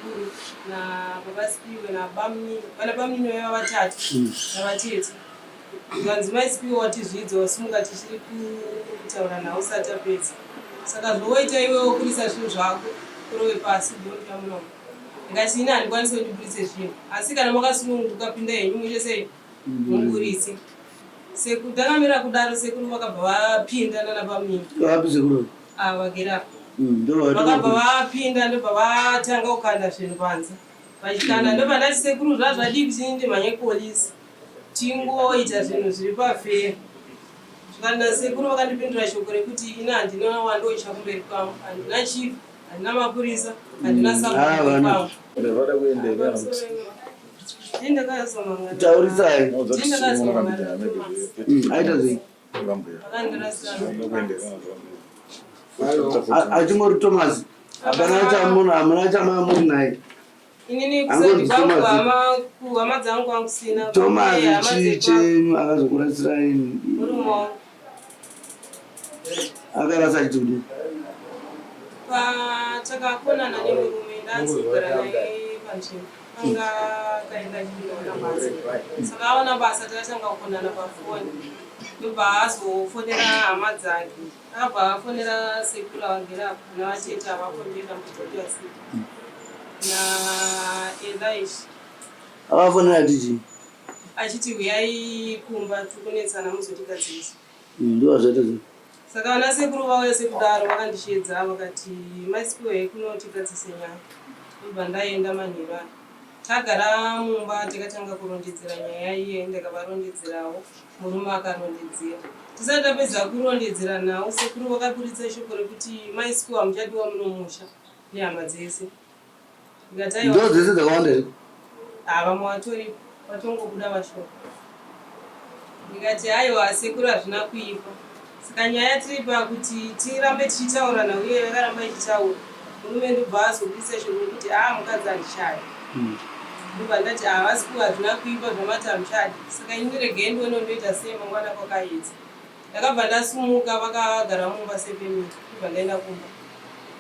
Sekuru nababa Sipiwe nabamnini, vana bamnini vaiva vatatu navatete. Zvikanzi mai Sipiwe watizvidza wasimuka tichiri kutaura nhau usati tapedza. Saka zvowoita iwe wokurisa zvinhu zvako urove pasi ugoita munomo. Ndikati ini handikwanise kuti ndiburitse zvinhu asi kana makasununguka pinda henyu muite sei muburitse. Sekuru takamira kudaro sekuru vakabva vapinda nana bamnini. Vapi sekuru? Ah, vagere apa. Ndo Vakabva vapinda ndobva vatanga kukanda zvinhu panze. Vachikanda ndobva ndati sekuru zvazvadii kuti ndimhanye kupolisi tingoita zvinhu zviri pafeya. Zvikanzi nasekuru vakandipindura shoko rekuti ini handina wandotya kumberi kwangu, handina chief, handina mapurisa, handina sabhuku Ah, kumberi vana. kwangu. Ndavada kuenda here kana kuti Ndakazomangana. Taurisai. Ndakazomangana. Aita sei? Vakandirasira. Achingori Thomas. Hapana chamuna, hamuna chamamuri naye. Inini Angonzi kusati kwangu Thomas. hama kuhama dzangu kwangu kusina. Thomas Hama chii dzekwangu. chenyu akazokurasirai? Murume wangu. Akarasa achiti kudii? Patakakonana nemurume ndanzogara naye panzvimbo anga akaenda achinoona basa saka aona basa takatanga kukonana pafoni ndobva azofonera hama dzake akabva afonera sekuru avagere apa navatete avafonera mutoasi naelisha Akafonera achiti chii? Achiti huyai kumba tiri kunetsana muzotigadzirisa. Ndo zvaita sei? Saka vana sekuru vauya sekudaro vakandisheedza vakati mai Sipiwe kuno tigadzise nyaya. Ndobva ndaenda manheru aya. Tagara mumba tikatanga kurondedzera nyaya iye ndakavarondedzerawo murume akarondedzera. Tisati tapedza kurondedzera nhau sekuru vakaburitsa shoko rekuti mai Sipiwe hamuchadiwa muno musha nehama dzese. Ndikati aiwa. Ndo dzese dzakawanda here? Ah, vamwe vatoripo vatongobuda vashoma. Ndikati aiwa sekuru hazvina kuipa. Saka nyaya tiri pakuti tirambe tichitaurana uye yakaramba ichitaura. Murume ndobva azobudisa shoko rekuti ah mukadzi handichadi. Ndobva ndati ah vasikuru hazvina kuipa zvamati hamuchadi. Saka ini regai ndione ndoita sei mangwana kwakaedza. Ndakabva ndasumuka vakagara mumba sepemiri ndobva ndaenda kumba.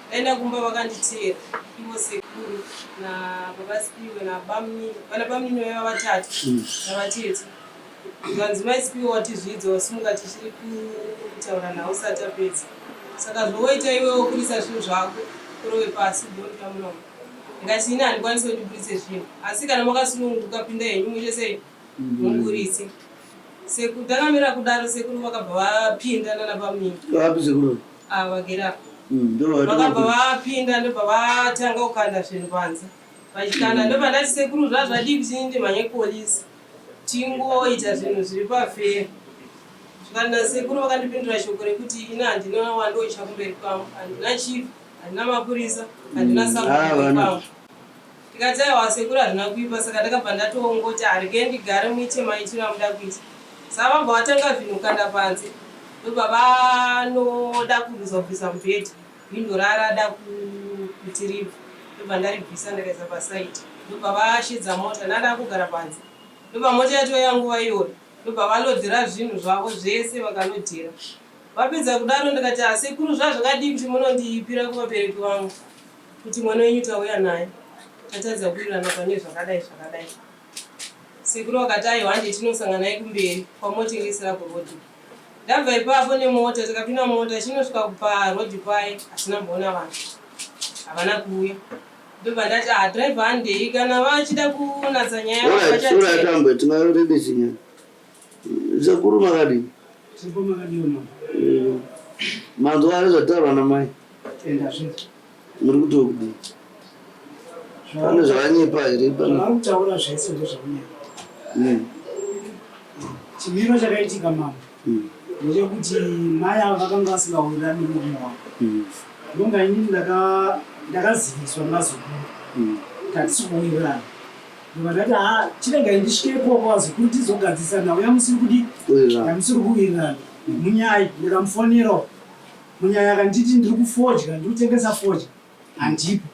Ndaenda kumba vakanditeera ivo sekuru nababa Sipiwe nabamnini vana bamnini vaiva vatatu navatete. Zvikanzi mai Sipiwe watizvidza wasimuka tichiri kutaura nhau usati tapedza. Saka zvowoita iwe wokurisa zvinhu zvako urove pasi ugoita munomo. Ndikati ini handikwanise kuti ndiburitse zvinhu asi kana makasununguka pinda henyu muite sei muburitse. Sekuru takamira kudaro sekuru vakabva vapinda nana bamnini. Vapi sekuru? Ah, vagere apa. Ndo Vakabva vapinda ndobva vatanga kukanda zvinhu panze. Vachikanda ndobva ndati sekuru zvazvadii kuti ndimhanye kupolisi tingoita zvinhu zviri pafeya. Zvikanzi nasekuru vakandipindura shoko rekuti ini handina wandotya kumberi kwangu, handina chief, handina mapurisa, handina sabhuku Ah, kumberi vana. kwangu. Ndikati aiwa sekuru hazvina kuipa saka ndakabva ndatongoti haregai ndigare muite maitiro amuda kuita. Saka vabva vatanga zvinhu kukanda panze ndobva vanoda kurwisa kubvisa mubhedha window rarada kuti ribve ndobva ndaribvisa ndakaisa paside ndobva vashedza mota ndanda kugara panze ndobva mota yatouya nguva iyoyo ndobva valodhera zvinhu zvavo zvese vakalodhera vapedza kudaro ndikati asekuru zvazvakadii kuti munondipira kuvabereki vangu kuti mwana wenyu tauya naye tatadza kuwirirana pane zvakadai zvakadai. Sekuru vakati aiwa handei tinosangana naye kumberi kwamotengesera kuroad. Ndabva ipapo nemota tikapinda mumota tichinosvika paroad paye hatina kumboona vanhu havana kuuya. Ndobva ndati ah driver handei kana vachida kunatsa nyaya yavo Alright, sorry vachatenda. atambwe tingarebesi nyaya. Sekuru makadii? Tiripo makadiwa mama. Manzwa ari zvataurwa namai. Tenda zvinhu. Muri kuti okudii? Pane zvavanyepa here pano? Zvavari kutaura zvese ndezvekunyepa. Chimiro chakaitika mama ndechekuti mai ava vakanga vasingawirirani nemurume wavo. Ndonga inini ndakaziviswa nevazukuru kuti hatisi kuwirirana. Ndobva ndati haa chiregai ndisvike ikoko vazukuru tizogadzirisa nhau yamusiri kudii yamusiri kuwirirana. Munyai ndikamufonerawo Munyaya akanditi ndiri kufodya, ndiri kutengesa fodya handipo.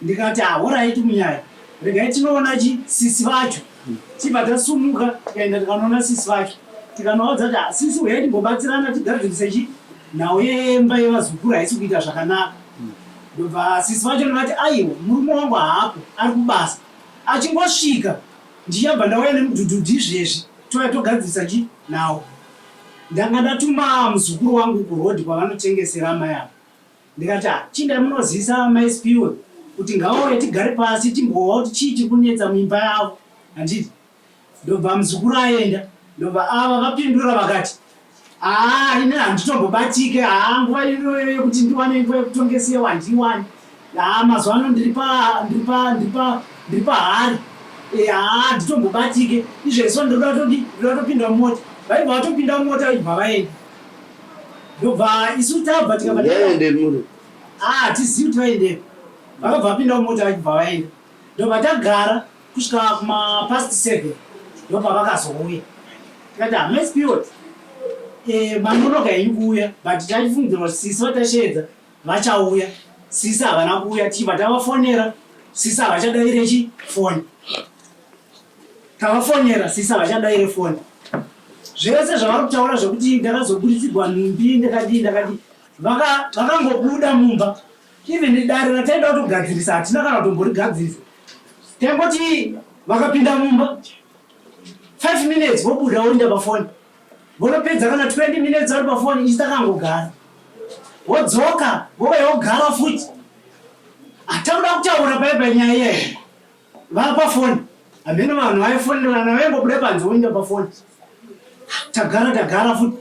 Ndikati ah horaiti Munyaya, regai tinoona chi sisi vacho. Tibva tasumuka tikaenda tikanoona sisi vacho. Tikanovaudza kuti ah sisi huyai timbobatsirana tigadzirise chi nhau yemba yevazukuru haisi kuita zvakanaka. Ndobva sisi vacho ndovati aiwa murume wangu haapo ari kubasa achingosvika ndichabva ndauya nemudhudhudhu izvezvi touya togadzirisa chi nawo. Ndanga ndatuma muzukuru wangu kuroad kwavanotengesera amai ava ndikati ah chiendai munozivisa mai Spiwe kuti ngavauye tigare pasi timbohwa kuti chii chiri kunetsa muimba yavo handiti. Ndobva muzukuru aenda ndobva ava vapindura vakati haa ini handitombobatike haa nguva inoyo yekuti ndiwane nguva yekutongesewa handiiwani haa mazuva ano ndiri pa ndiri pa ndiri pa ndiri pahari e haa handitombobatike izvezvo ndinoda kutodi ndinoda kutopinda mumota vaibva vatopinda mumota vachibva vaenda ndobva isu tabva tikabva Vaende muri. haa hatizivi kuti vaendepi vakabva vapinda mumota vachibva vaenda ndobva tagara kusvika kuma past 7 ndopavakazouya tikati hamai spirit eh, manonoka henyu kuuya but taifungidzira kuti sisi vatasheedza vachauya sisi havana kuuya tichibva tavafonera sisi havachadaire chi foni tavafonera sisi havachadaire foni zvese zvavari kutaura zvekuti ndakazoburitsigwa nhumbi ndakadii ndakadii vakangobuda mumba Even dare rataida kutogadzirisa hatina kana kutomborigadzirisa. Taingoti vakapinda mumba 5 minutes vobuda vorinda pafoni. Vonopedza kana 20 minutes vari pafoni isu takangogara. Vodzoka vouya vogara futi. Hatakuda kutaura paye panyaya iyayi. Vapafoni. Hameno vanhu vaifonerana vaingobuda panze voinda pafoni. Tagara tagara futi.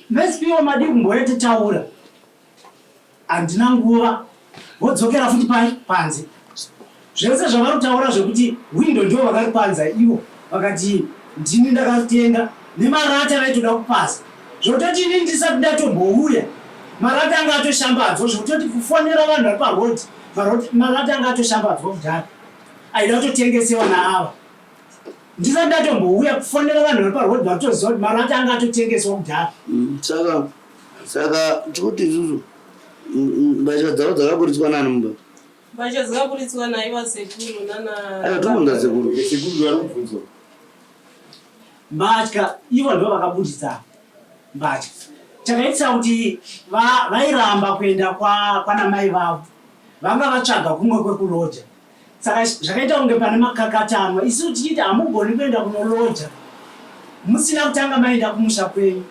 Mesipiwo madii kumbouya titaura. Handina nguva. Vodzokera futi pai? Panze. Zvese zvavari kutaura zvekuti window ndivo vakaripanza ivo vakati ndini ndakaritenga nemarata vaitoda kupaza zvekutoti inini ndisati ndatombouya marata anga atoshambadzwa zvekutoti kufonera vanhu vari paroad marata anga atoshambadzwa kudhara aida kutotengesewa naava ndisati ndatombouya kufonera vanhu vari paroad vatoziva kuti marata anga atotengeswa kudhara mm, saka Saka tikuti isusu mbatya dzavo dzakaburitswa nani mumba? Mbatya dzakaburitswa naiva sekuru nana. Aiwa tobvunza sekuru. Sekuru vari kubvunzwa. Mbatya ivo ndivo vakaburitsa mbatya. Chakaitisa kuti vairamba kuenda kwana mai vavo vanga vatsvaga kumwe kwekuloja. Saka zvakaita kunge pane makakatanwa isu tichiti hamugoni kuenda kunoloja musina kutanga maenda kumusha kwenyu.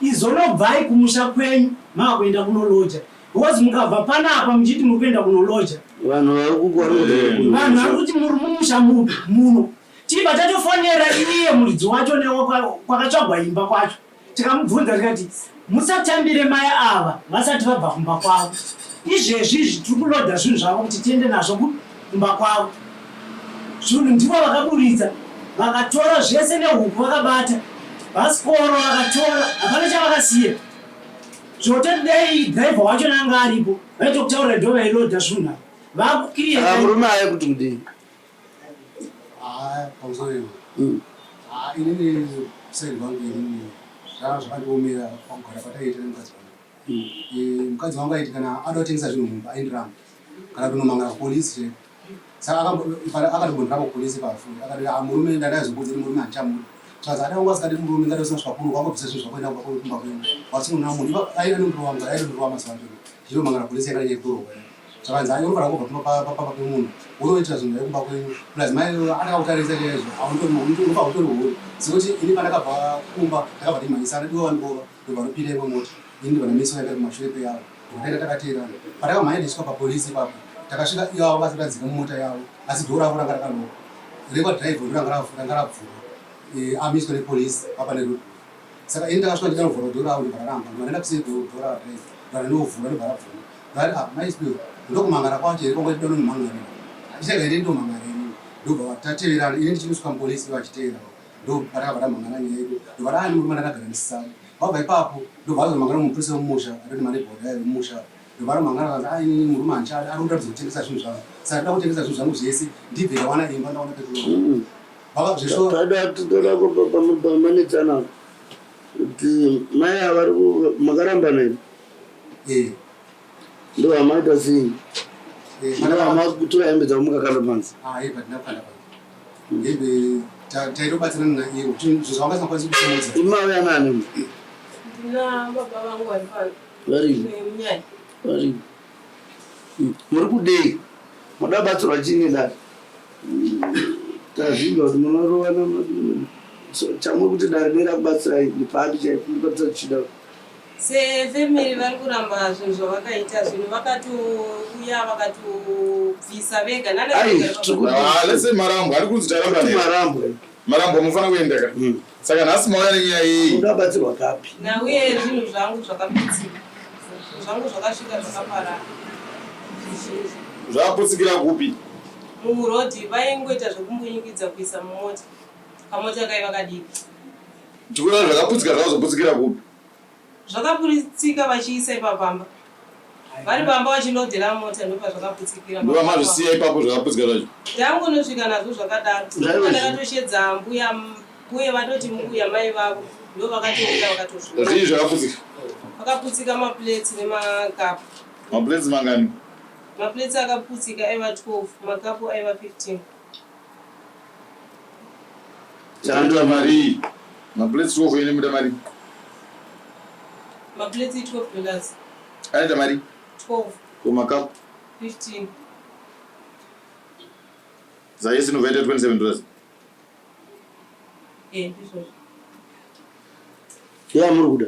Izonobvai kumusha kwenyu makuenda kunoloja because mukabva panapa muchiti muri kuenda kunoloja vanhu vari kuti muri mumusha mupi muno. Tibva tatofonera iye muridzi wacho nekwakatsvagwa imba kwacho Tikamubvunza tikati musatambire mai ava vasati vabva kumba kwavo. Izvezvi izvi tiri kulodha zvinhu zvavo kuti tiende nazvo kumba kwavo. Zvinhu ndivo vakaburitsa vakatora zvese nehuku vakabata bhasikoro vakatora hapana chavakasiya. Zvototi dai driver wacho anga aripo vaitokutaurira ndo vailodha zvinhu ava. Vakukiriya. Murume aye kuti kudii? Ah, pamusoro iwe. Ah, inini side vangu inini zvanga zvakandiomera pakugara kwataiita nemukadzi wangu. Eh, mukadzi wangu aiti kana ada kutengesa zvinhu mumba aindiramba kana kunomangara kupolisi chaiko. Saka akatombondiramba kupolisi pafundi akati ah, murume ndandaizokuudza kuti murume handichamuda. Zvazi ada wangu asikadi murume ngada usina kusvika kuno kwakubvisa zvinhu zvako enda kumba kwenyu. Wasinonona munhu aiva wangu aitondirova mazuva acho. Ndichinomangara polisi yakanyanya yekurohwa. Zvakanzi hayi unofanira kubva pamba papa pemunhu wonoitira zvinhu zvake kumba kwenyu plus mai atakakutarisa chaizvo unofanira utori hure sekuti ini pandakabva kumba takabva timhanyisana ivo vandirova ndobva vanopinda imwe mota ini ndobva ndamiswa yanga kumashure peyavo ndobva taenda takateerana pandakamhanya ndichisvika papolisi ipapo takasvika ivavo vasati vadzika mumota yavo asi dhoo ravo ranga rakalokwa rekwadriver ndo ranga rabvurwa eh, amiswa nepolisi apa neroad Saka ini ndakasvika ndichanovhura door ravo ndobva raramba ndobva ndaenda kuseri door radriver ndobva ndanovhura ndobva rabvuma ndobva ah mai Spiwe ndokumangara kwacho here kwanga uchida kunomhan'arira ndichega here ndomhan'ara inini ndobva tateverana ini ndichinosvika mupolice ivo vachiteerawo ndopatakabva tamhan'ara nyaya yedu ndobva raa nemurume ndakagara ndisisadi vabva ipapo ndobva vazomhan'ara mumupurisa wemumusha atoti manebhodha ayo emumusha ndobva anomhan'ara kanzi ah inini murume handichadi ari kundiratidza kutengesa zvinhu zvangu saka ndoda kutengesa zvinhu zvangu zvese ndibve ndawana imba ndawana pekulova Tada toda pamanetsana kuti mai ava makarambana here? Eh. Ndo hamaita sei? Ndo hamakutora hembe dzavo mukakanda panze? Ah, hembe hatina kukanda panze. Hembe taitobatsirana naivo zvinhu zvavanga vasingakwanisi kusimudza. Imi mauya nani? Ndina baba vangu vari pano. Vari? Vari. Muri kudei? Moda batsirwa chii nedare? Tazvinzwa kuti munorovana, chamuri kuti dare dera kubatsirai ndipapi chaipo ndipatisa tichida. Sefamily vari kuramba zvinhu zvavakaita, zvinhu vakatouya vakatobvisa vega. Ai, Ah, let's say marambwa ari kunzi taramba Kuti here? Marambwa. Marambwa munofanira kuenda ka. Saka nhasi mauya nenyaya iyi. Munoda batsirwa kapi? Nauye zvinhu zvangu zvakaputsika, zvinhu zvangu zvakasvika zvakaparara zvizhinji. Zvaputsikira kupi? Murodhi vaingoita zvekumbunyikidza kuisa mumota, kamota kaiva kadiki. Tikuda zvakaputsika, zvakazoputsikira kupi? Zvakaputsika vachiisa ipapamba, vari pamba vachilodhera mota, ndopazvakaputsikira. Ndova mazvisiya ipapo zvakaputsika zvacho? Ndangonosvika nazvo zvakadaro. Zvaiva Ndakatoshedza mbuya, mbuya vatoti mbuya mai vavo ndo vakatouya vakatozviona. Zvii zvakaputsika? Vakaputsika maplates nemakapu. Maplates mangani? Maplates akaputsika aiva 12, makapu aiva 15. Chaanoita mari? Maplates 12 ine muda mari? Maplates $12. Anoita mari? 12. Ko makapu? 15. Zayesi inobva yaita $27. Eh, ndizvozvo. Ya muri kuda.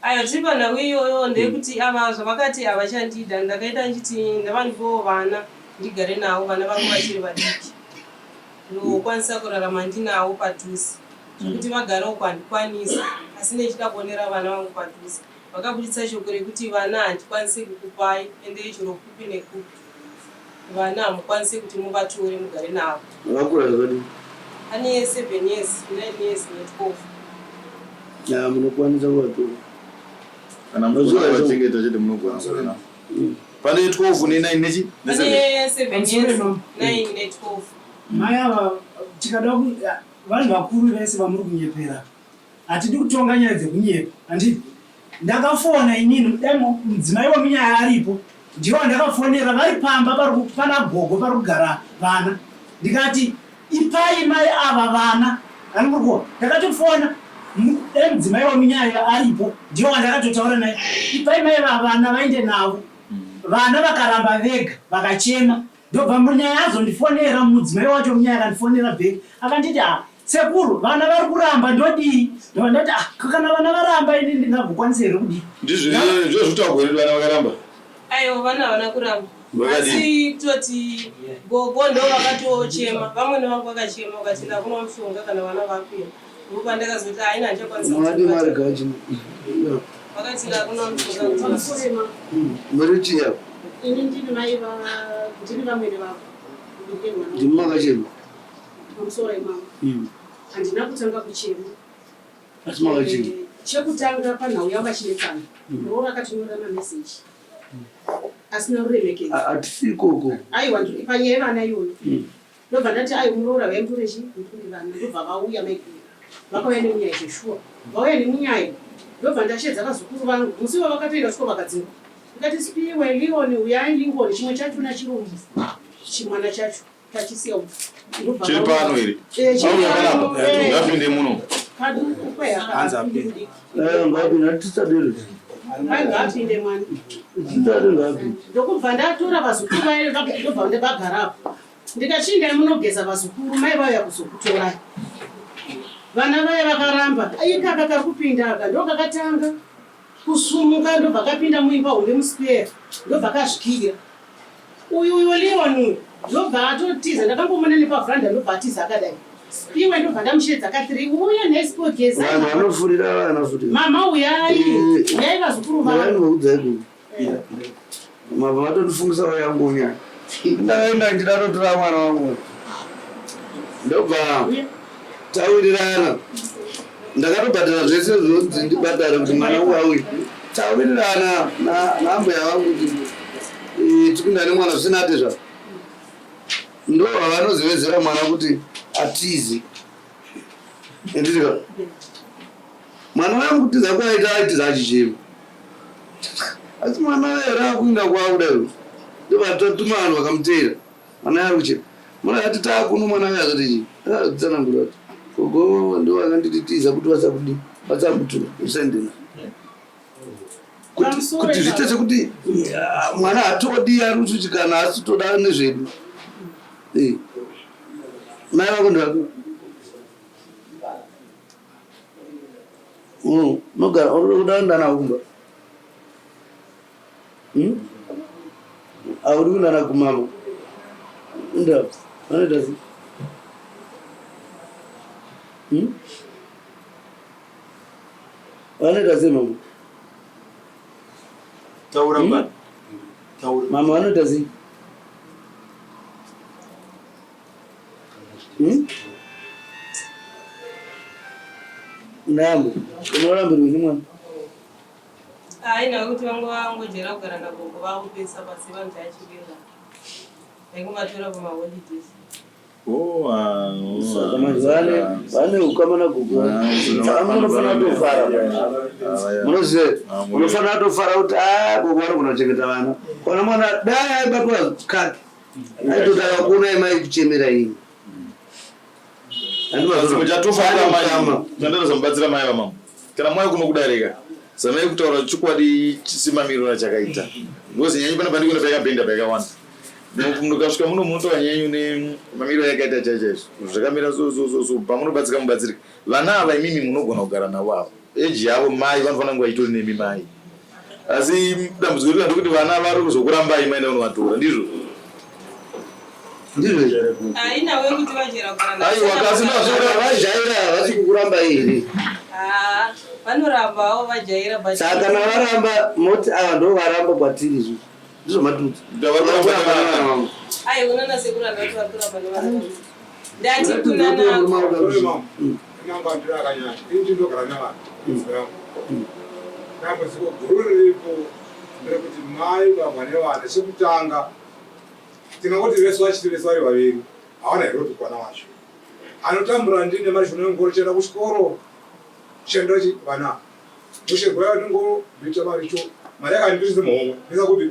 Ayo, tiri panhau iyoyo ndeyekuti ava zvavakati havachandida, ndakaita nchiti ndavandipowo vana ndigare navo, vana vangu vachiri vadiki, ndokwanisa kurarama ndinavo padhuze, zvekuti vagarewo kwandikwanisa, asi nechida kuonera vana vangu padhuze. Vakabuditsa shoko rekuti vana handikwanisi kukupai, endei chero kupi nekupi, vana hamukwanisi kuti muvatore mugare navo. Vakura zvakadii? Ane 7 years, 9 years ne12. Ya munokwanisa kuvatora. Kana muchengeta chete munogona kuona. Pane 12 ne9 nechi? Ne7. Ane 7 Pamusoro years, ino. 9 ne12. Mai ava, tikada vanhu vakuru vese vamuri kunyepera, hatidi kutonga nyaya dzekunyepa, handidi. Ndakafona inini, dai mudzimai wemunyaya aripo, ndiwo wandakafonera vari pamba pana gogo pari kugara vana, ndikati ipai mai ava vana. Ani muri kuona ndakatofona, dai mudzimai wemunyaya aripo, ndiwo wandakatotaura naye, ipai mai ava vana vaende navo. Vana vakaramba vega, vakachema. Ndobva munyaya azondifonera, mudzimai wacho munyaya akandifonera back, akanditi, "Ha sekuru, vana vari kuramba, ndodii?" Ndobva ndati, "Ah, kana vana varamba, ini ndingagokwanisa here kudii?" Ndizvo ndizvo zvitaurwa here, vana vakaramba? Aiwa, vana havana kuramba. Vakadii? Asi kutoti gogo ndo vakatochema, vamwene vangu vakachema, vakati ndakunwa mushonga kana vana vakuenda. Ndopandakazoti haina, handichakwanisa. Mwadi mari gachi. Vakati ndakunwa mushonga kuti Pamusoro ema. Muri chiya. Ini ndini mai va, ndini vamwene vavo. Ndine mwana. Ndimi makachema. Pamusoro emama. Handina kutanga kuchema. Asi makachema. Chekutanga, panhau yavo vachinetsana, muroora akatinyorera mameseji asina ruremekedzo. Hatisi ikoko. Aiwa, panyaya yevana iyoyo. Ndobva ndati, "Ayo muroora, uyai mutore chi, mutore vana." Ndobva vauya maiguru, vakauya nemunyaya zveshuwa, vauya nemunyaya. Ndobva ndashedza vazukuru vangu musi iwo, vakatoenda kusvika vakadzingwa. Ndikati, "Spiwe, Leon, uyai, Lincoln, chimwe chachona chirungu, chimwana chacho tachisiya uku." Ndobva Chiri vauya. pano here? Eh, chiri Auya pano, panapa. eh. Ngapinde muno. Kaduku kwehaka. Eh, ngapi natisadero. Mai, ngaapinde mwana. Tisadero, ngapi. Ndokubva ndatora vazukuru vaye, ndobva ndavagarapo. Ndikachinda munogeza vazukuru, mai vauya kuzokutorai. Vana vaya vakaramba. Ikaka kari kupinda aka ndo kakatanga kusumuka, ndobva kapinda muimba hombe musquare, ndobva kazvikira. Uyu uyo Leon uyu ndobva atotiza, ndakangomona nepavhuranda, ndobva atiza akadai. Spiwe ndobva ndamushedza ka3, "Uye nhai geza." Vanhu vanofurira vana futi. "Mama, uyai, uyai vazukuru Vanhu vangu." vakudzai kuno. Mabva vatondifungisa yangu nyaya. Ndakaenda ndichida mwana wangu. Ndobva tawirirana. Ndakatobhadhara zvese zvinonzi ndibhadhare kuti mwana wangu auye. Tawirirana naambuya vangu kuti tipinda nemwana zvisina ati zvavo. Ndo vanozivezera mwana kuti atize. Enditika. Mwana wangu kutiza kwaita, aitiza achichema. Asi mwana here akuinda kwakuda, ndovatotuma vanhu vakamuteera. Mwana ari kuchema. Mwana ati taakuno, mwana uyo akati chii? Akatsanangura kuti gogo ndo vakandititiza kuti vasakudi, vasakutura usendena. Kuti zviite sekuti ah, mwana hatodi ari kuti kana asi toda nezvedu. Eh. Mai vako ndevako. Unogara unoda kuenda navo kumba. Hmm? Auri kuenda nakumama. Nda. Vanoita sei? Hmm? Vanoita sei mama? Taura hmm? baba. Taura. Mama vanoita sei? Hmm? Namo, unorambirwa nemwana. Hayi nakuti vangu vangojera kugara nagogo vavo pesa pasi vanhu tachivira. Ndaingovatora pamaholidays. Oh, ah, oh, Saka manje vane vane ukama nagogo. Saka munofanira kutofara. Munoziva, munofanira kutofara kuti ah gogo vanogona kuchengeta vana. Kana mwana dai aibatwa kake. Aitotanga kuona mai kuchemera ini. Muchatofatandazomubatsira mai vamama kana mai kuno kudarika zamai kutaura chokwadi chisimamiriro chakaita because nyanyu pana pandikuona paikabhenda paikawanda mukasvika muno munotaura nyanyu nemamiriro yakaita chaichaizvo zvakamira so so so so pamunobatsika mubatsirika vana ava imimi munogona kugara navo ava Age yavo mai vanofanira kunge vachitori nemi mai asi dambudziko riri ndekuti vana vari kuzokurambai maenda kunovatora ndizvo Aiwa kasi vajaira havasi kukurambai here? Vanorambawo vajaira but saka kana varamba moti ava ndo varamba kwatiri izvi ndizvo matudzi. Aiwa nana sekuru andati vari kuramba nevana. Ndati kunana Dambudziko guru riripo nderekuti mai baba nevana chekutanga tingangoti vese vachiti vese vari vaviri havana here kuti kwana wacho anotambura ndine mari zvino chienda kuchikoro chienda chi vana mushe gwaya ndingo ndoita mari cho mari yakandipisa muhomwe ndisa kupi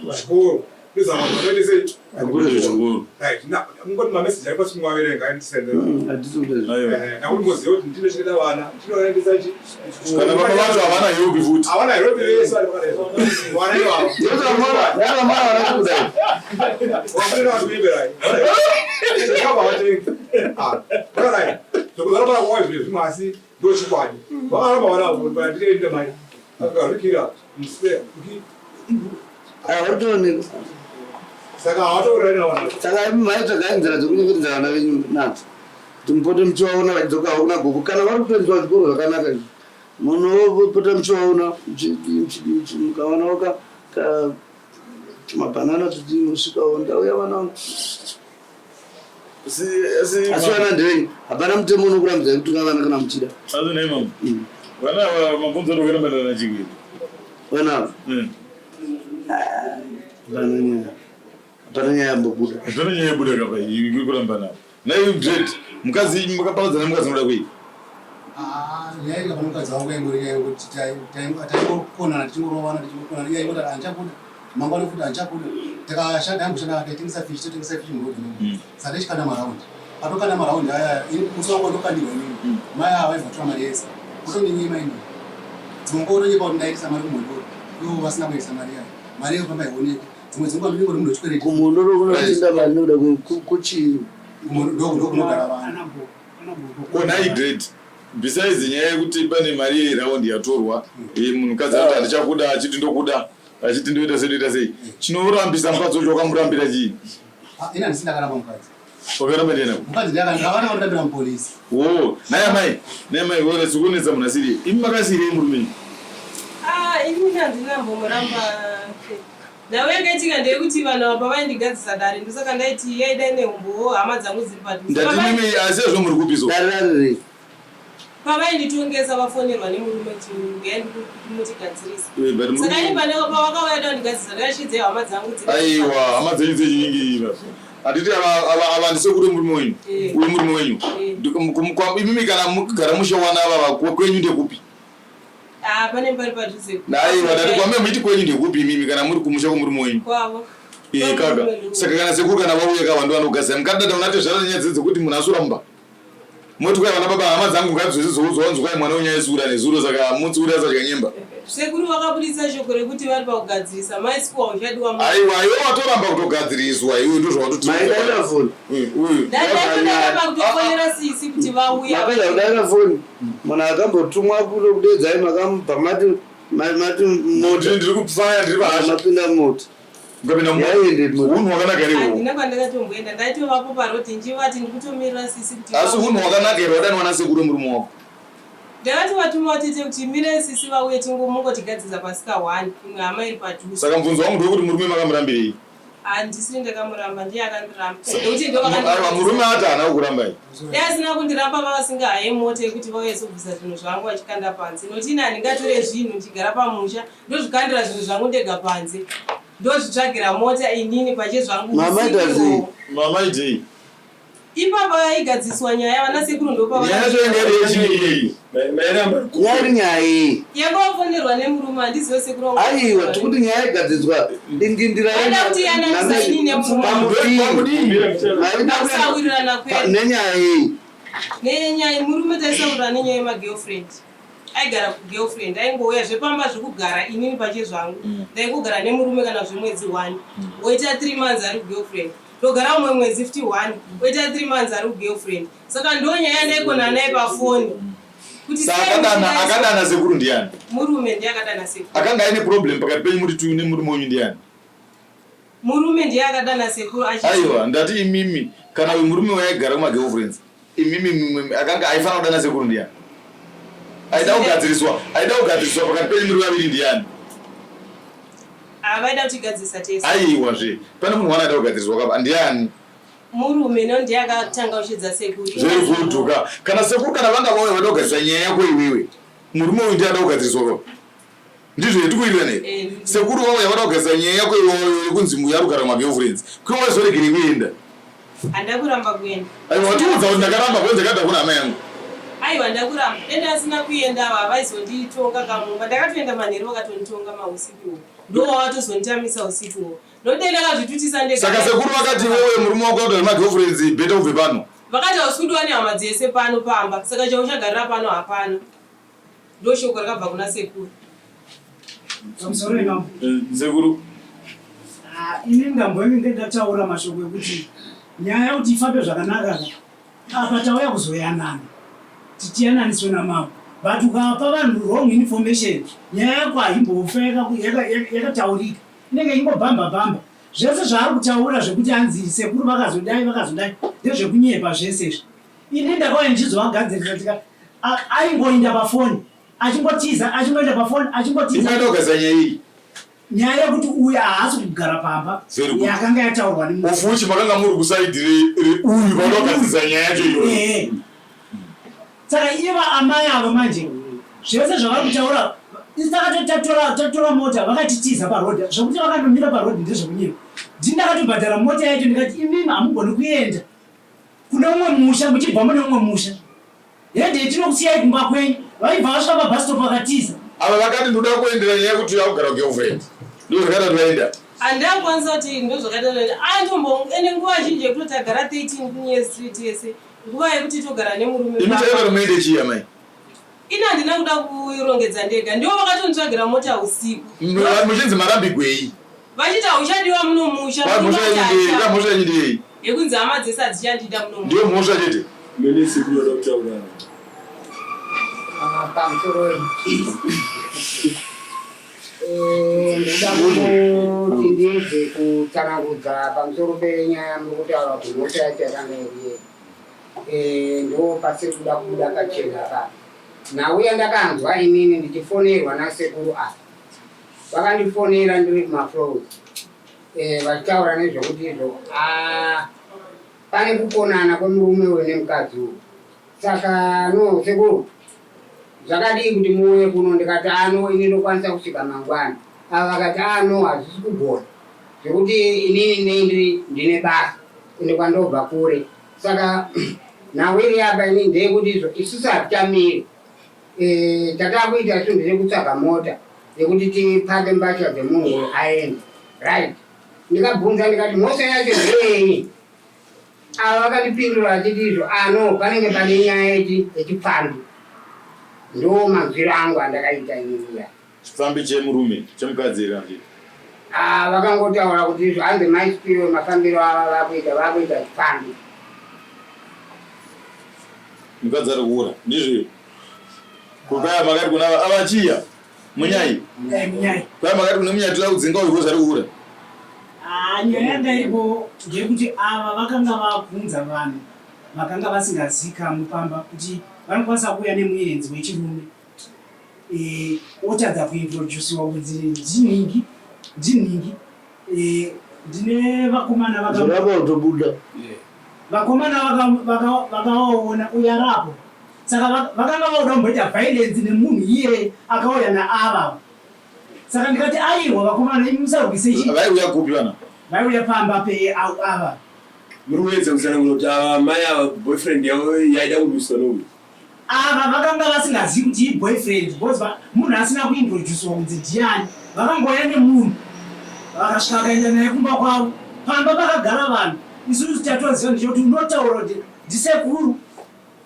kuchikoro ndizama kuti sei Akure zvichikoro. Right now mungoti mameseji ari pasi kungoaverenga andisendera. Hatisi Eh, nakuti ngoziva kuti ndinochengeta vana ndinovaendesa chi Kana baba vacho havana help futi. havana help vese vari pakadai vana ivavo wakuenda vachikuiberai zvakabva vatengi ah right zvokuzara para kwa zviri zvimwe asi ndochikwadi vakaramba vana avo kuti ndinoenda mai akarikira muswe Hautoonekwa. Saka hawatourani vana. Saka imi maitsvaga nzira dzekunyengetedza vana venyu nadzo. Kuti mupote muchivaona vachidzoka havo kuna gogo kana vari kutoendeswa zvikoro zvakanaka izvi. Munopota muchivaona muchidii muchidii muchidii mukaonawo ka ka tumabhanana tudii mosvikawo ndauya vana vangu. Asi vana ndevenyu hapana mutemo unokurambidzai kutuka vana kana muchida. Asi nei mama? Vana ava mabvunzo anokwira mandana chikiri. Vana ava? Hapana nyaya. Hapana nyaya yambobuda. Hapana nyaya yabuda kapa iyi kuramba navo. Nai dread mukadzi makaparadzana mukadzi unoda kuyi. Ah, nyaya iri mukadzi wangu yaingori nyaya yekuti taingokonana tichingorovana tichingokonana iye aingoti handichakuda mangwana futi handichakuda takashanda taimboshanda taitengesa fish totengesa fish muroad imomo saka tichikanda maraundi patokanda maraundi aya musi wangu wandokandirwa inini mai ava vaibva vatora mari yese votondinyima inini dzimwe nguva votonyepa kuti ndaitisa mari kumhondoro ivo vasina kuendesa mari yayo mari yayo pamba haioneki dzimwe dzenguva ndinenge munhu wechikwereti Kumhondoro kunotinda mari nekuda kuchii? Ndokunogara vanhu. Ko nhai dread besides nyaya yekuti pane mari yeround yatorwa eh, munhukadzi anoti handichakuda achiti ndokuda achiti ndoita sei ndoita sei chinorambisa mukadzi wacho wakamurambira chii? Ah, ini handisi ndakaramba mukadzi. Wakaramba ndiye nako? Mukadzi ndiye akandikavana kundambira mupolisi. Wo, naye amai, naye amai wore sikunetsa munhu asiri. Imi makasirei murume? Ah, ini handina mbomuramba. Nhau yakaitika ndeyekuti vanhu ava pavaindigadzisa dare ndosaka ndaiti yaidai nehumbowo hama dzangu dziri padhuze. Ndati mimi asi ezvo muri kupi so? Dare rari rei? Pavainditongesa vafonerwa nemurume kuti uyai mutigadzirisa. Eh, but murume- Saka ini pane pavakauya da kundigadzirisa ndakashidzei hama dzangu dziri Aiwa, hama dzenyu dzechinyingi iva. Handiti ava ava ava ndisekuru murume wenyu. Eh. Uyu murume wenyu. Eh. Ndiko- mu- kwa- Imimi kana mukagara mushe wana ava va- kwenyu ndekupi? Ah, pane pari padhuze. Aiwa, ndati kwame muiti kwenyu ndekupi imimi kana muri kumusha kwemurume wenyu. Kwavo. Eh, kaka. Saka kana sekuru kana vauya ka vandu vanogadzira. Mukadada unatezvara nenyaya dzekuti munhu asura mumba. Moti kwai vana baba hama dzangu ngadzizozonzwa mwana wenyu aisura nezuro saka mutsiuri asadya nyemba. Sekuru vakaburitsa shoko rekuti vari pakugadzirisa mai siku hauchadiwa mu. Aiwa, iwe watoramba kutogadziriswa iwe ndozvawatoti. Maidaira foni. Uyu. Ndaidaira kutofonera sisi kuti vauya. Mapedza kudaira foni. Munhu akambotumwa kuno kudedzai makamubva mati mati mota. Ndiri kufaya ndiri pahasha. Mapinda mota. Ukapinda mota. Yaende mota. Hunhu hwakanaka here uhu? Handina kwandakatomboenda ndaitovapo parodi ndichivati ndikutomirira sisi kuti Asi hunhu hwakanaka here wadanwa nasekuru murume wako? Ndakati vatuma vatete kuti mirai sisi vauye tingomungotigadzirisa pasika one imwe hama iri padhuze. Saka mubvunzo wangu ndewekuti murume makamurambirei? Handisiri ndakamuramba ndiye akandiramba. Nekuti ndo Aiwa murume ati haana kukurambai. Dai asina kundiramba vavasingahaye mota yekuti vauye zobvisa zvinhu zvangu vachikanda panze. Nokuti ini handingatore zvinhu ndichigara pamusha ndozvikandira zvinhu zvangu ndega panze. Ndozvitsvagira mota inini pachezvangu. Mama ita sei? Mama itei? Ipapa yaigadziswa nyaya vana sekuru ndopava. Nyaya yacho yanga iri yechii iyi? Nyaya iri nyaya iyi. Yanga wafonerwa nemurume handizive sekuru wangu. Aiwa tikuti nyaya igadziswa dingindira Aida kuti yananisa inini nemurume. Takusawirirana kwedu. Nenyaya iyi. Nenyaya murume taisawirirana nenyaya yemagirlfriend. Aigara kugirlfriend aingouya zvepamba zvekugara inini pachezvangu. Ndaingogara nemurume kana zvemwedzi 1. Woita 3 months ari kugirlfriend. Ndogara umwe mwedzi futi 1 oita 3 months ari kugirlfriend. Saka ndo nyaya yandaikona naye pafoni. Kuti Saka akadana akadana sekuru ndiani? Murume ndiye akadana sekuru. Akanga aine problem pakati penyu muri two nemurume wenyu ndiani? Murume ndiye akadana sekuru achiti. Aiwa ndati imimi kana uyu murume waigara kuma girlfriends imimi mimwe akanga aifanira kudana sekuru ndiani? Aida kugadziriswa aida kugadziriswa pakati penyu muri vaviri ndiani? Havaida kutigadzirisa tese. Aiwa zve pane munhu wani aida kugadziriswa kapa ndiani? Murume no ndiye akatanga kushedza sekuru. Zviri kuduka kana sekuru kana vanga vauya vada kugadzirisa nyaya yako iwewe murume uyu ndiye ada kugadziriswa kapa ndizvo yetikuwirirana here? Eh, Sekuru vauya vada kugadzirisa nyaya yako iwewe yekunzi muya ari kugara kumagirlfriends kwiwe waizoregerei kuenda? Handina kuramba kuenda. Aiwa watiudza kuti ndakaramba kuenda ndakabva kuna hama yangu. Aiwa ndakuramba. Dai ndasina kuenda ava vaizonditonga kamumba. Ndakatoenda manheru vakatonditonga mausikuwo. Ndowawatozonditamisa usikuwo. Nodei ndakazvitutisa ndega. Saka sekuru vakati iwewe murume wako akuti magirlfriends better ubve pano. Vakati hausi kudiwa nehama dzese pano pamba saka chauchagarira pano hapana. Ndoshoko rakabva kuna sekuru. Pamusoro imambo. Sekuru. Ah, ini ndamboinge ndataura mashoko ekuti nyaya yekuti ifambe zvakanaka ka apa tauya kuzoyanana titiyananiswe namambo but ukapa vanhu wrong information nyaya yako haimbofa yakataurika inenge ingobhamba bhamba zvese zvaari kutaura zvekuti anzi sekuru vakazodai vakazodai ndezvekunyepa zvese izvi ini ndakauya ndichizovagadzirisa tika aingoinda pafoni achingotiza achingoenda pafoni achingotiza Imwe ndogadzira nyaya iyi. Nyaya yekuti uyu haasi kugara pamba yakanga yataurwa nemunhu. Of which makanga muri kusaidi reuyu paunogadzirisa nyaya yacho iyoyo. Eh. Saka iva amai avo manje zvese zvavari kutaura isu takatoti tatora tatora mota vakatitiza paroad zvekuti vakandomira paroad ndezvekunyepa. Ndini ndakatobhadhara mota yacho ndikati imimi hamugoni kuenda kune umwe musha muchibva mune umwe musha. Hede tinokusiyai kumba kwenyu. Vaibva vasvika pa bus stop vakatiza. Ava vakati ndoda kuendera nyaya yekuti yakugara kugirlfriend. Ndozvakaita kuti vaenda. Handakwanisa kuti ndozvakaita kuti andombo ende nguva zhinji yekuti tagara 13 years tiri tese nguva yekuti togara nemurume. Imi chaiva kuti muende chii amai? Ini handina kuda kurongedza ndega ndivo vakatonditsvagira mota usiku. Muchinzi marambigwei? Vachiti hauchadiwa muno musha. Mhosva yenyu ndeyei? Mhosva yenyu ndeyei? Yekunzi hama dzese hadzichandida muno musha. Ndiyo mhosva chete. Mene sekuru vada kutaura. Ah, pamusoro eh, ndoda kuti ndiedze kutsanangudza pamusoro penyaya yamuri kutaura kuti mhosva yacho yakanga iri yei. Eh, ndo pasiri kuda kubuda pachena pa nhau yandakanzwa inini ndichifonerwa nasekuru ava vakandifonera ndiri kumaflows eh, vachitaura nezvekuti izvo ah, pane kukonana kwemurume uyu nemukadzi uyu saka no sekuru zvakadii kuti muuye kuno ndikati ano ini ndokwanisa kusvika mangwana ava vakati ano ah, hazvisi kugona zvekuti inini nei ndine basa ende kwandobva kure Saka nhau iri apa ini ndeyekuti izvo isusu hatichamiri eh, chatakuita isu ndechekutsvaga mota yekuti tipake mbatya dzemunhu uyu aende right ndikabvunza ndikati mhosva yacho ndeyei ava vakandipindura vachiti izvo ano ah, panenge pane nyaya yechipfambi ndo manzwiro angu andakaita ininiya. Chipfambi chemurume chemukadzi here kana chii? Ah, vakangotaura kuti izvo hanzi mai Spiwe mafambiro ava vakuita vakuita chipfambi. Mukadzi ari kuura ndizvo kukaya makati kuna ava chiya munyai Munyai. Kaya makati kune munyai toda kudzinga uyu because ari kuura. Ah, nyaya yanga iripo ndeyekuti ava vakanga vabvunza vanhu vakanga vasingazikamwi pamba kuti vanokwanisa kuuya nemuenzi wechirume eh, otadza kuintroduciwa kunzi ndinhingi ndinhingi eh, ndine vakomana vaka Zvorapa kutobuda. Vakomana vakawaona uyo arapo saka vakanga vakuda kumboita violence nemunhu iyeye akauya naava saka ndikati aiwa vakomana imi musarwise chi Vaiuya kupi vana? Vaiuya pamba peava. Muri kuedza kutsanangura kuti ava mai ava boyfriend yavo yaida kurwiswa nouyu? Ava vakanga vasingazivi kuti iboyfriend because munhu asina kuintroducewa kunzi ndiani. Vakangouya nemunhu vakasvika vakaenda naye kumba kwavo. Pamba pakagara vanhu isusu chatoziva ndechekuti unotaura kuti ndisekuru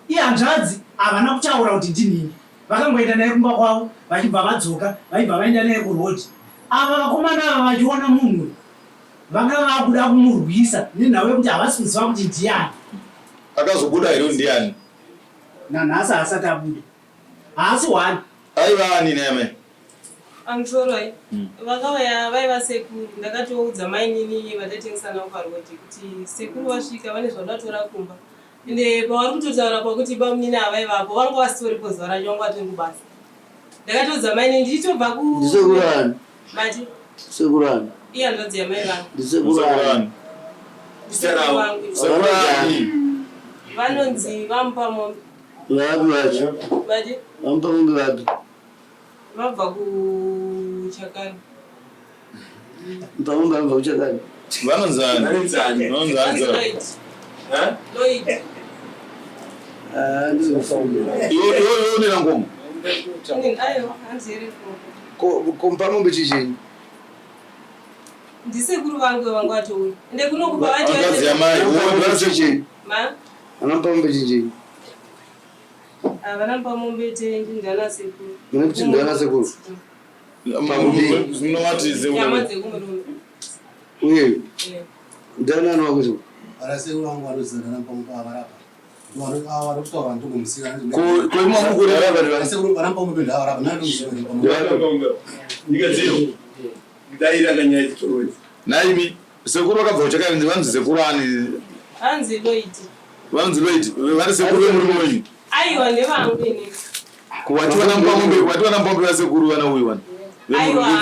ihanzvadzi havana kutaura kuti ndinhingi. Vakangoenda naye kumba kwavo vachibva vadzoka vaibva vaenda naye kuroad. Ava vakomana ava vachiona munhu uyu vanga vakuda kumurwisa nenhau yekuti havasi kuziva kuti ndiani. Akazobuda here kuti ndiani? Nanhasi haasati abuda. Haasi one. Aiva ani nhai amai? Pamusoroi vakauya vaiva sekuru ndakatoudza mainini vataitengesa navo paroad kuti sekuru vasvika vane zvavanoda kutora kumba ende pavari kutotaura pakuti bamunini havaivapo vanga vasitoripo zuva racho vanga vatori kubasa ndakatoudza mainini ndichitobva ku Ndisekuru ani? Mati Sekuru ani? Ihanzvadzi yamai vangu. Ndisekuru ani? Ndisekuru vangu. Sekuru ani? Vanonzi vaMupamombe. Vapi vacho? Vati? VaMupamombe vapi? Vabva kuChakani. Mupamombe vabva kuChakani. Vanonzi ani? Vanonzi ani? Vanonzi ani? Lloyd. Lloyd. Ah, ndizofunga. Iwe iwe iwe une ngoma. Aiwa, hanzi here Ko ko Mupamombe chii chenyu? Ndisekuru vangu vanga vatouya. Ende kuno kubva vati Hanzvadzi yamai. Mupamombe chii chenyu? Ma? Ana Mupamombe chii chenyu? Havana Mupamombe tendi ndana sekuru. Mune kuti ndana sekuru? Munovati Nyama dzekumurume. Uye Eh. ndana ani wako sekuru? Ana sekuru vangu vanoziva ndana Mupamombe avarapa. Naimi sekuru vakabva kuchakarinzi vanzi sekuru ani? Hanzi Lloyd. Vanzi Lloyd vari sekuru vemurume wenyu? Aiwa ndevangu ini. Wati vana Mupamombe vasekuru vana uyu wani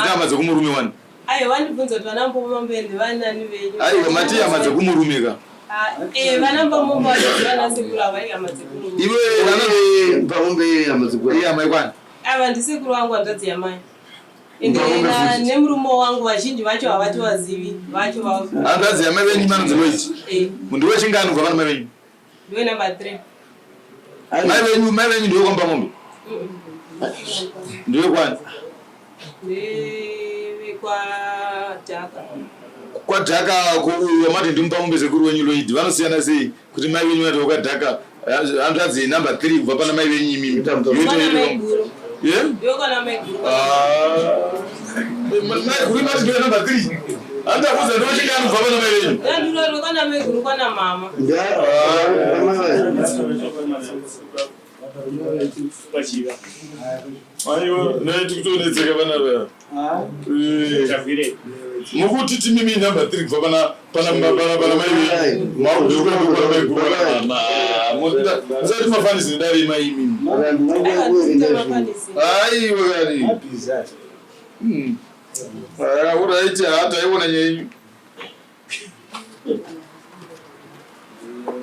hama dzekumurume wani. Aiwa vandibvunza kuti vana Mupamombe ndevanani venyu? Aiwa mati hama dzekumurume ka. Ah, vana Mupamombe vanoziva vana sekuru ava ihama dzekumurume. Iwe vana Mupamombe hama dzekumurume. Iye hama yekwani? Ava ndisekuru vangu hanzvadzi yamai. Ende nemurume wangu vazhinji vacho havatovazivi vacho va. Hanzvadzi yamai venyu vanonzi Lloyd. Eh. Munhu wechingani kubva pana mai venyu? Ndiwe number 3. Mai venyu mai venyu ndiwe kwaMupamombe? Ndiwe kwani? Ndevekwadhaka. KwaDhaka ko uyu wamati ndiMupamombe sekuru wenyu Lloyd vanosiyana sei kuti mai venyu vati vakadhaka hanzvadzi number 3 kubva pana mai venyu imimi. Kwana maiguru. Yeah? Ndiwe kwana maiguru. Ah. Mai guru mati ndiwe number 3. Handakuudza ndiwe chingani kubva pana mai venyu. Ndandurarwe kwana maiguru kwana mama. Aiwa, nei tikutonetseka vana vaya. Mukuti timimi number 3 kubva pana pana pana pana mai venyu. Makuti pana mai guru kana mama. Musati mafanisi nedare mai imimi. Aiwa kani. Ah, uraiti hataiona nyaya yenyu.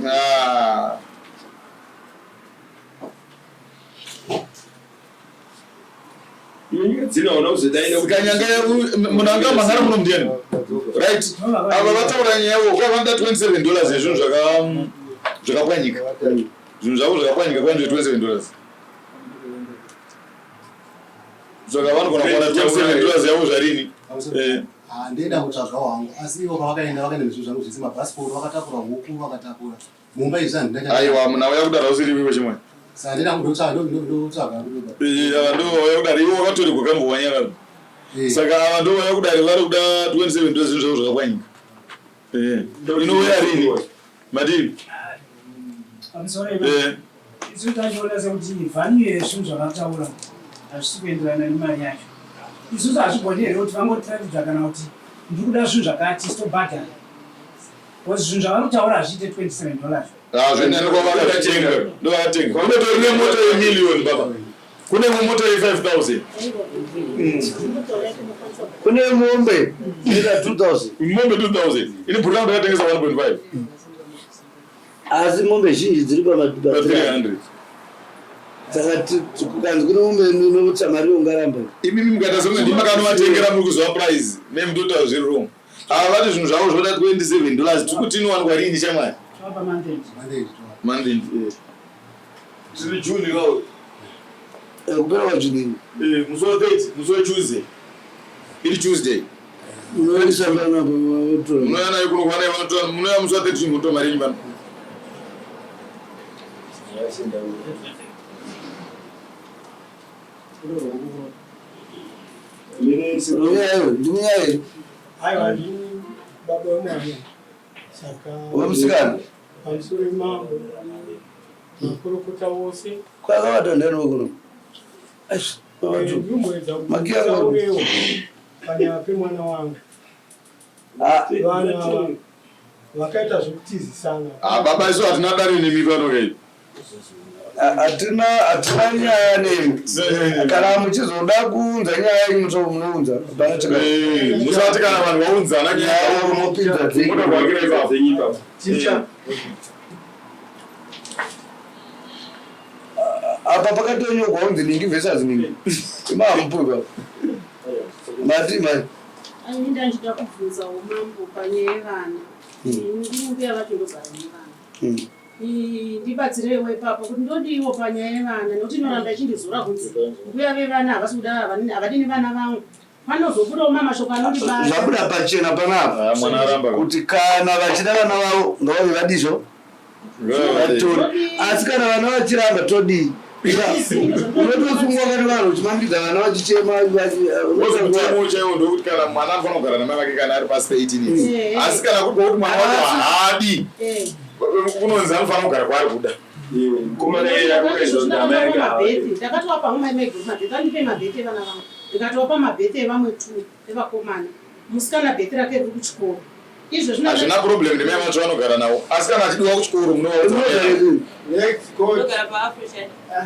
Ah. Munhu anga mhangara muno ndiani? Right. Ava vataura nyaya yavo kwa vanoda 27 dollars yezvinhu zvakapwanyika. Zvinhu zvavo zvakapwanyika kwa 27 dollars. Saka vanogona kuwana 27 dollars yavo zvarini? Eh. Handida kutsvaga wangu asi ivo pavakaenda vakaenda nezvinhu zvangu zvese mabhasikoro vakatakura huku vakatakura mumba izvi handina Aiwa munhu auya kudaro usiri iwe chimwe. Saka ndida kundotsvaga ndotsvaga. Eh, ava ndo vauya kudare ivo wakatorerwa kambowanyarara Eh. saka ava ndo vauya kudare vari kuda 27 ndo zvinhu zvavo zvakapwanyika Eh, inouya rini madii Pamusoro Eh, isu tachiona sekuti value yezvinhu zvavataura hazvisi kuenderana nemari yacho. Isusu hazvigoni here kuti vangotiratidza kana kuti ndiri kuda zvinhu zvakati tobhadhara. Because zvinhu zvavari kutaura hazviite 27 dollars. Ah, zvenani kwavakatenga ndovakatenga kunotori nemota yemiliyoni baba kune mota ye5000. Kune mombe inoita 2000. Mombe 2000 ini bhuru rangu ndakatengesa 1.5. Asi mombe zhinji dziri pa pama 300. Saka kukanzi kune mombe inotsa mari ungaramba? Imimi mukaita sekunge ndimi makanovatengera muri kuziva price memutotaura zviri wrong. Ava vati zvinhu zvavo zvoda $27. Tiri kuti inowanikwa rini, shamwari? Tova pamonth end. Month end, eh. Tiri June kawo. Kupera kwaJune. Eh, musi wa 30, musi weTuesday, iri Tuesday. Unoisa panapa votora. Munouya nayo kuno kwana vanotora, munouya musi wa 30 motora mari yenyu pano. Ndinyayo, ndinyayo. Aiwa, ndini baba wemwana, saka Wemusikana? Pamusoro mambo, makurukota wose. Kwakavata ndani kuno? Ndimboedza Makiya. kutaurewo panyaya pemwana wangu. Ah. Vana vakaita zvekutizisana. Ah, baba, isu hatina dare nemi pano kai. Hatina nyaya nemi. Kana muchizoda kuunza nyaya yenyu munounza. Hapana. Eh, musati kana vanhu vaunzana nyaya unopinza dzenyu. Munohwakira ipapo. Ticha. Apa pakatonyorwa kunzi ningi versus ningi. Imamupuka mati mai. Ini ndandida kubvunzawo mambo panyaya yevana. Ndiri mbuya vacho, ndogara nevana. Ndibatsireiwo ipapo kuti ndodiwo panyaya yevana, nekuti inoramba ichindizora kunzi mbuya vevana havasi kuda, havadi nevana vangu. Panozobudawo mamashoko anondibata. Zvabuda pachena panapa Ah, mwana aramba. kuti kana vachida vana vavo ngavave vadizvo vatore, asi kana vana vachiramba todii? Unotosungwa kani vanhu uchimangidza vana vachichema. Wozi mutemo chaiwo ndokuti kana mwana anofanira kugara namai vake kana ari pasi pe18 years. Asi kana kuri kwakuti mwana wacho haadi, kunonzi anofanira kugara kwaari kuda. Ndakatoapa mabirthday, andipe mabirthday evana vangu, ndikatoapa mabirthday evamwe two evakomana. Musikana birthday rake riri kuchikoro izvo. Hazvina problem, ndimai vacho vanogara navo, asi kana achidiwa kuchikoro munovaudza. Ndogara paAfrica.